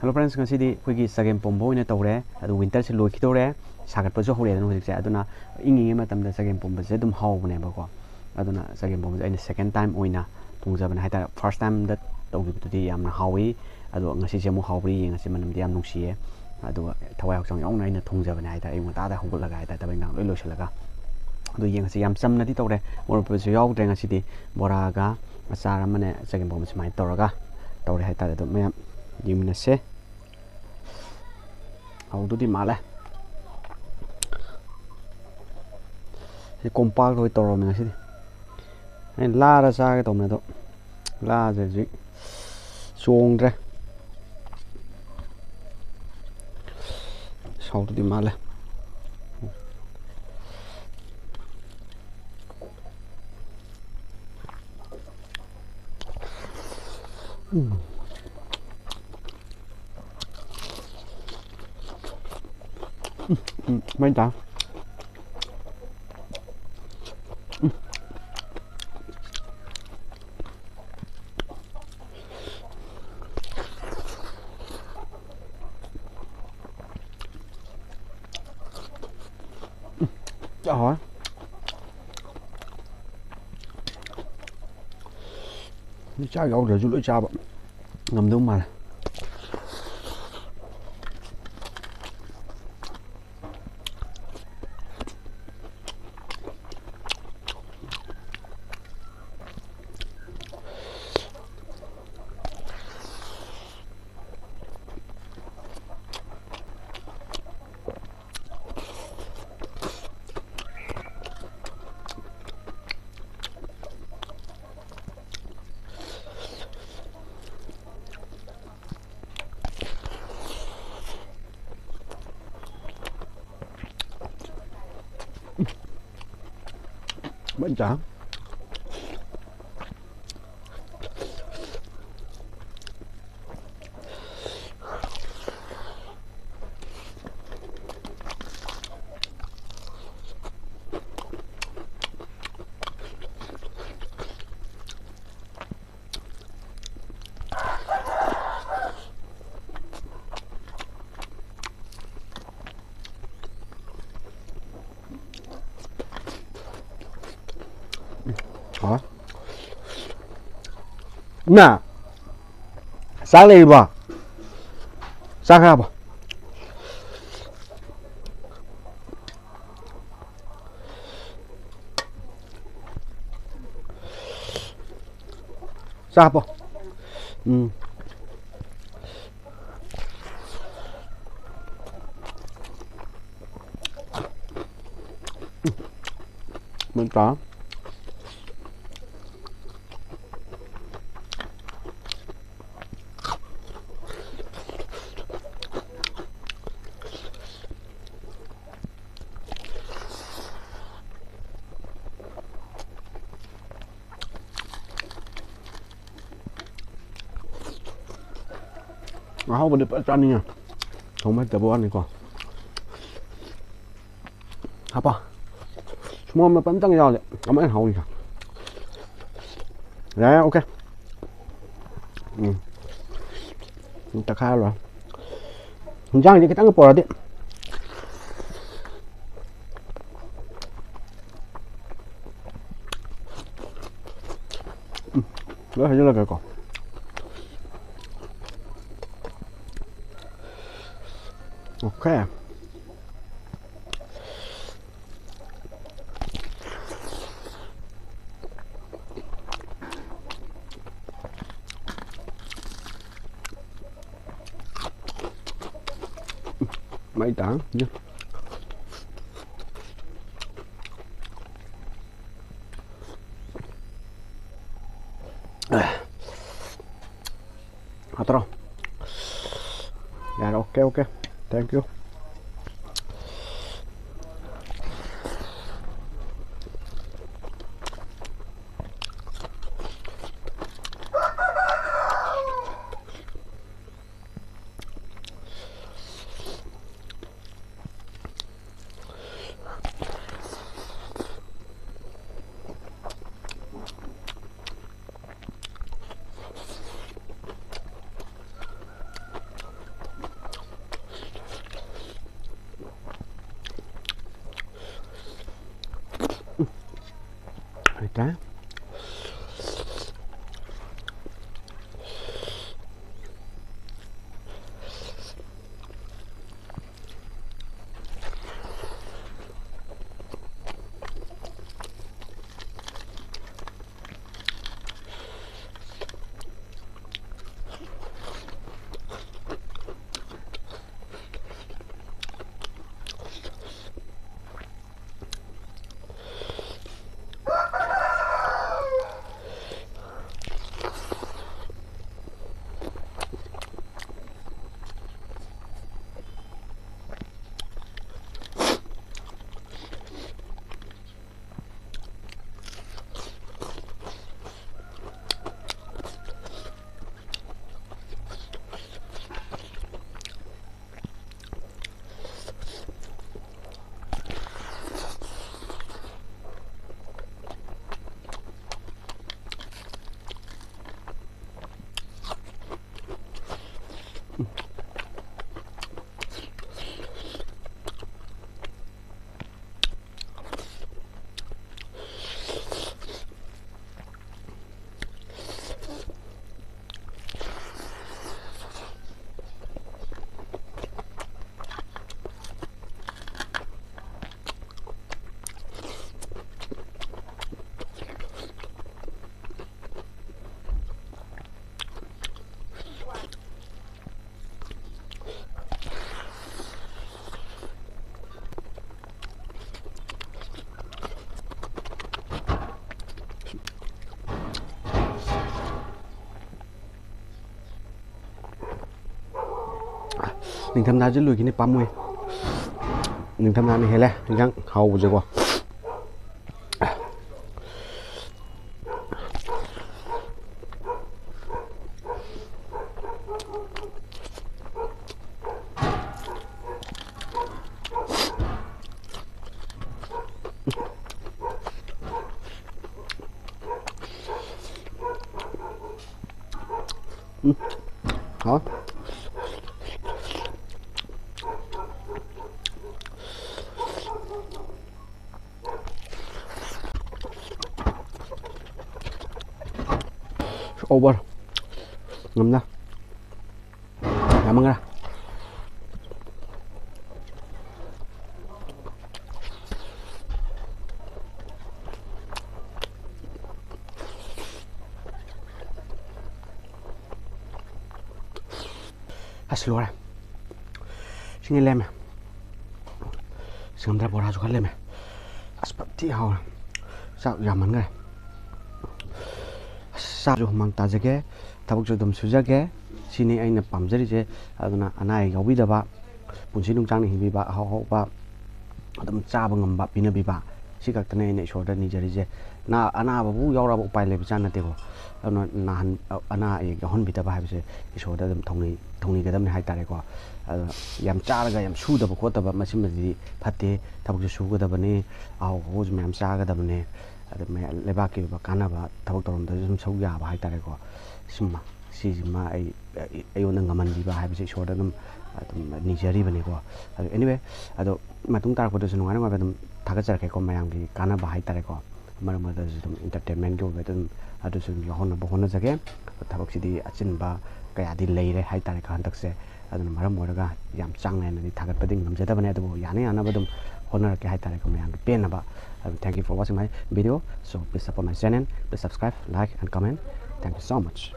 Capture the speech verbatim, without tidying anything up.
Hello friends, ꯉꯁꯤꯗꯤ ꯑꯩꯈꯣꯏꯒꯤ ꯆꯒꯦꯝ ꯄꯣꯝꯕ ꯑꯣꯏꯅ ꯇꯧꯔꯦ꯫ ꯑꯗꯨ winterꯁꯦ ꯂꯣꯏꯈꯤꯗꯧꯔꯦ, ꯁꯥꯒꯠꯄꯁꯨ ꯍꯧꯔꯛꯑꯦꯗꯅ ꯍꯧꯖꯤꯛꯁꯦ꯫ ꯑꯗꯨꯅ ꯏꯪꯉꯤꯉꯩ ꯃꯇꯝꯗ ꯆꯒꯦꯝ ꯄꯣꯝꯕꯁꯦ ꯑꯗꯨꯝ ꯍꯥꯎꯕꯅꯦꯕꯀꯣ꯫ ꯑꯗꯨꯅ ꯆꯒꯦꯝ ꯄꯣꯝꯕꯁꯦ ꯑꯩꯅ second time ꯑꯣꯏꯅ ꯊꯣꯡꯖꯕꯅꯦ ꯍꯥꯏꯇꯥꯔꯦ꯫ First timeꯗ ꯇꯧꯈꯤꯕꯗꯨꯗꯤ ꯌꯥꯝꯅ ꯍꯥꯎꯋꯤ, ꯑꯗꯣ ꯉꯁꯤꯁꯦ ꯑꯃꯨꯛ ꯍꯥꯎꯕ꯭ꯔꯥ ꯌꯦꯡꯉꯁꯤ꯫ ꯃꯅꯝꯗꯤ ꯌꯥꯝ ꯅꯨꯡꯁꯤꯌꯦ꯫ ꯑꯗꯨꯒ ꯊꯋꯥꯏ ꯍꯛꯆꯥꯡ ꯌꯥꯎꯅ ꯑꯩꯅ ꯊꯣꯡꯖꯕꯅꯦ ꯍꯥꯏꯇꯥꯔꯦ꯫ ꯑꯌꯨꯛ ꯉꯟꯇꯥꯗ ꯍꯧꯒꯠꯂꯒ ꯍꯥꯏꯇꯥꯔꯦ, ꯊꯕꯛ ꯏꯪꯈꯥꯡ ꯂꯣꯏ ꯂꯣꯏꯁꯤꯜꯂꯒ꯫ ꯑꯗꯨ ꯌꯦꯡꯉꯁꯤ꯫ ꯌꯥꯝ ꯆꯝꯅꯗꯤ ꯇꯧꯔꯦ, ꯃꯣꯔꯣꯛ ꯃꯦꯠꯄꯁꯨ ꯌꯥꯎꯗ꯭ꯔꯦ ꯉꯁꯤꯗꯤ꯫ ꯕꯣꯔꯥꯒ ꯑꯆꯥꯔ ꯑꯃꯅꯦ, ꯆꯒꯦꯝ ꯄꯣꯝꯕ ꯁꯨꯃꯥꯏꯅ ꯇꯧꯔꯒ ꯇꯧꯔꯦ ꯍꯥꯏꯇꯥꯔꯦ꯫ ꯑꯗꯨ ꯃꯌꯥꯝ ꯌꯦꯡꯃꯤꯟꯅꯁꯦ꯫ ꯍꯧꯗꯨꯗꯤ ꯃꯥꯜꯂꯦ꯫ ꯁꯤ ꯀꯣꯝꯄꯥꯛꯇ ꯑꯣꯏ ꯇꯧꯔꯝꯃꯦ ꯉꯁꯤꯗꯤ꯫ ꯑꯩꯅ ꯂꯥꯗ ꯆꯥꯒꯦ ꯇꯧꯕꯅꯦ, ꯑꯗꯣ ꯂꯥꯁꯦ ꯍꯧꯖꯤꯛ ꯆꯣꯡꯗ꯭ꯔꯦ꯫ ꯍꯧꯗꯨꯗꯤ ꯃꯥꯜꯂꯦ꯫ ꯎꯝ꯫ ꯎꯝ, ꯎꯝ, ꯃꯩ ꯇꯥ꯫ ꯎꯝ꯫ ꯎꯝ, ꯌꯥꯝ ꯍꯥꯎꯔꯦ꯫ ꯆꯥꯛ ꯌꯥꯎꯗ꯭ꯔꯁꯨ ꯂꯣꯏ ꯆꯥꯕ ꯉꯝꯗꯧ ꯃꯥꯜꯂꯦ꯫ Vẫn chán. ꯍꯥ? ꯏꯃꯥ! ꯆꯥꯛ ꯂꯩꯔꯤꯕꯣ? ꯆꯥꯛ ꯈꯔ ꯍꯥꯞꯄꯣ꯫ ꯆꯥꯛ ꯍꯥꯞꯄꯣ꯫ ꯎꯝ꯫ ꯃꯩ ꯇꯥ꯫ ꯑꯍꯥꯎꯕꯗꯤ ꯐꯖ ꯆꯥꯅꯤꯡꯉꯦ꯫ ꯊꯣꯡꯕ ꯍꯩꯇꯕ ꯋꯥꯅꯤꯀꯣ꯫ ꯍꯥꯞꯄꯣ꯫ ꯃꯣꯔꯣꯛ ꯃꯦꯠꯄ ꯑꯝꯇꯪ ꯌꯥꯎꯔꯗꯤ ꯀꯃꯥꯏꯅ ꯍꯥꯎꯅꯤ? ꯌꯥꯔꯦ, OK꯫ ꯎꯝ꯫ ꯇꯛꯈꯥꯏꯔ ꯂꯣꯏꯔꯦ꯫ ꯍꯤꯟꯖꯥꯡꯁꯦ ꯈꯤꯇꯪ ꯄꯨꯔꯛꯑꯗꯤ꯫ ꯎꯝ, ꯂꯣꯏ ꯍꯩꯖꯤꯜꯂꯒꯦꯀꯣ꯫ OK꯫ ꯃꯩ ꯇꯥ꯫ ꯍꯥꯠꯇ꯭ꯔꯣ? ꯌꯥꯔꯦ, OK, OK꯫ Thank you꯫ ꯇꯥꯏ꯫ ꯅꯤꯡꯊꯝꯊꯥꯁꯦ ꯂꯣꯏꯈꯤꯅꯤ ꯄꯥꯝꯃꯨꯏ꯫ ꯅꯤꯡꯊꯝꯊꯥꯅ ꯍꯦꯜꯂꯦ ꯏꯟꯖꯥꯡ ꯍꯥꯎꯕꯁꯦꯀꯣ꯫ ꯎꯝ꯫ ꯍꯥꯎ꯫ ꯑꯣꯚꯔ꯫ ꯉꯝꯅ꯫ ꯌꯥꯝꯃꯟꯈ꯭ꯔꯦ꯫ ꯑꯁ, ꯂꯣꯏꯔꯦ꯫ ꯁꯤꯅ ꯂꯦꯝꯃꯦ꯫ ꯁꯤꯡꯉꯝꯗ꯭ꯔꯦ, ꯕꯣꯔꯥꯁꯨ ꯈꯔ ꯂꯦꯝꯃꯦ꯫ ꯑꯁ, ꯐꯠꯇꯤ ꯍꯥꯎꯔꯦ꯫ ꯆꯥꯛ ꯌꯥꯝꯃꯟꯈ꯭ꯔꯦ꯫ ꯑꯁ, ꯆꯥꯛꯁꯨ ꯍꯨꯃꯥꯡ ꯇꯥꯖꯒꯦ, ꯊꯕꯛꯁꯨ ꯑꯗꯨꯝ ꯁꯨꯖꯒꯦ꯫ ꯁꯤꯅꯤ ꯑꯩꯅ ꯄꯥꯝꯖꯔꯤꯁꯦ꯫ ꯑꯗꯨꯅ ꯑꯅꯥ ꯑꯌꯦꯛ ꯌꯥꯎꯕꯤꯗꯕ, ꯄꯨꯟꯁꯤ ꯅꯨꯡꯁꯥꯡꯅ ꯍꯤꯡꯕꯤꯕ, ꯑꯍꯥꯎ ꯑꯍꯥꯎꯕ ꯑꯗꯨꯝ ꯆꯥꯕ ꯉꯝꯕ ꯄꯤꯅꯕꯤꯕ, ꯁꯤ ꯈꯛꯇꯅꯦ ꯑꯩꯅ ꯏꯁꯣꯔꯗ ꯅꯤꯖꯔꯤꯁꯦ꯫ ꯅꯥ-, ꯑꯅꯥꯕꯕꯨ ꯌꯥꯎꯔꯕ ꯎꯄꯥꯏ ꯂꯩꯕꯖꯥꯠ ꯅꯠꯇꯦꯀꯣ꯫ ꯑꯗꯨꯅ ꯅꯥꯍꯟ-, ꯑꯅꯥ ꯑꯌꯦꯛ ꯌꯥꯎꯍꯟꯕꯤꯗꯕ ꯍꯥꯏꯕꯁꯦ ꯏꯁꯣꯔꯗ ꯑꯗꯨꯝ ꯊꯧꯅꯤ-, ꯊꯧꯅꯤꯒꯗꯕꯅꯤ ꯍꯥꯏ ꯇꯥꯔꯦꯀꯣ꯫ ꯑꯗꯣ ꯌꯥꯝ ꯆꯥꯔꯒ ꯌꯥꯝ ꯁꯨꯗꯕ ꯈꯣꯠꯇꯕ, ꯃꯁꯤꯃꯗꯤ ꯐꯠꯇꯦ꯫ ꯊꯕꯛꯁꯨ ꯁꯨꯒꯗꯕꯅꯤ, ꯑꯍꯥꯎ ꯑꯍꯥꯎꯕꯁꯨ ꯃꯌꯥꯝ ꯆꯥꯒꯗꯕꯅꯤ꯫ ꯑꯗꯨ ꯃꯌꯥꯝ ꯂꯩꯕꯥꯛꯀꯤ ꯑꯣꯏꯕ ꯀꯥꯟꯅꯕ ꯊꯕꯛ ꯊꯧꯔꯝꯗꯁꯨ ꯁꯨꯝ ꯁꯔꯨꯛ ꯌꯥꯕ ꯍꯥꯏ ꯇꯥꯔꯦꯀꯣ꯫ ꯁꯤꯃ, ꯁꯤꯁꯤꯃ ꯑꯩ, ꯑꯩꯉꯣꯟꯗ ꯉꯝꯍꯟꯕꯤꯕ ꯍꯥꯏꯕꯁꯦ ꯏꯁꯣꯔꯗ ꯑꯗꯨꯝ, ꯑꯗꯨꯝ ꯅꯤꯖꯔꯤꯕꯅꯤꯀꯣ꯫ ꯑꯗꯣ anyway, ꯑꯗꯣ ꯃꯇꯨꯡ ꯇꯥꯔꯛꯄꯗꯁꯨ ꯅꯨꯡꯉꯥꯏ ꯅꯨꯡꯉꯥꯏꯕ ꯑꯗꯨꯝ ꯊꯥꯒꯠꯆꯔꯛꯀꯦꯀꯣ, ꯃꯌꯥꯝꯒꯤ ꯀꯥꯟꯅꯕ ꯍꯥꯏ ꯇꯥꯔꯦꯀꯣ꯫ ꯃꯔꯛ ꯃꯔꯛꯇꯁꯨ ꯑꯗꯨꯝ entertainmentꯀꯤ ꯑꯣꯏꯕ ꯑꯗꯨꯝ ꯑꯗꯨꯁꯨ ꯑꯗꯨꯝ ꯌꯥꯎꯍꯟꯅꯕ ꯍꯣꯠꯅꯖꯒꯦ꯫ ꯊꯕꯛꯁꯤꯗꯤ ꯑꯆꯤꯟꯕ ꯀꯌꯥꯗꯤ ꯂꯩꯔꯦ ꯍꯥꯏ ꯇꯥꯔꯦꯀꯣ ꯍꯟꯗꯛꯁꯦ꯫ ꯑꯗꯨꯅ ꯃꯔꯝ ꯑꯣꯏꯔꯒ ꯌꯥꯝ ꯆꯥꯡ ꯅꯥꯏꯅꯗꯤ ꯊꯥꯒꯠꯄꯗꯤ ꯉꯝꯖꯗꯕꯅꯦ, ꯑꯗꯨꯕꯨ ꯌꯥꯅ ꯌꯥꯅꯕ ꯑꯗꯨꯝ ꯍꯣꯠꯅꯔꯛꯀꯦ ꯍꯥꯏ ꯇꯥꯔꯦꯀꯣ, ꯃꯌꯥꯝꯒꯤ ꯄꯦꯟꯅꯕ꯫ ꯑꯗꯨ thank you for watching my video, so please support my channel, please subscribe, like and comment. Thank you so much.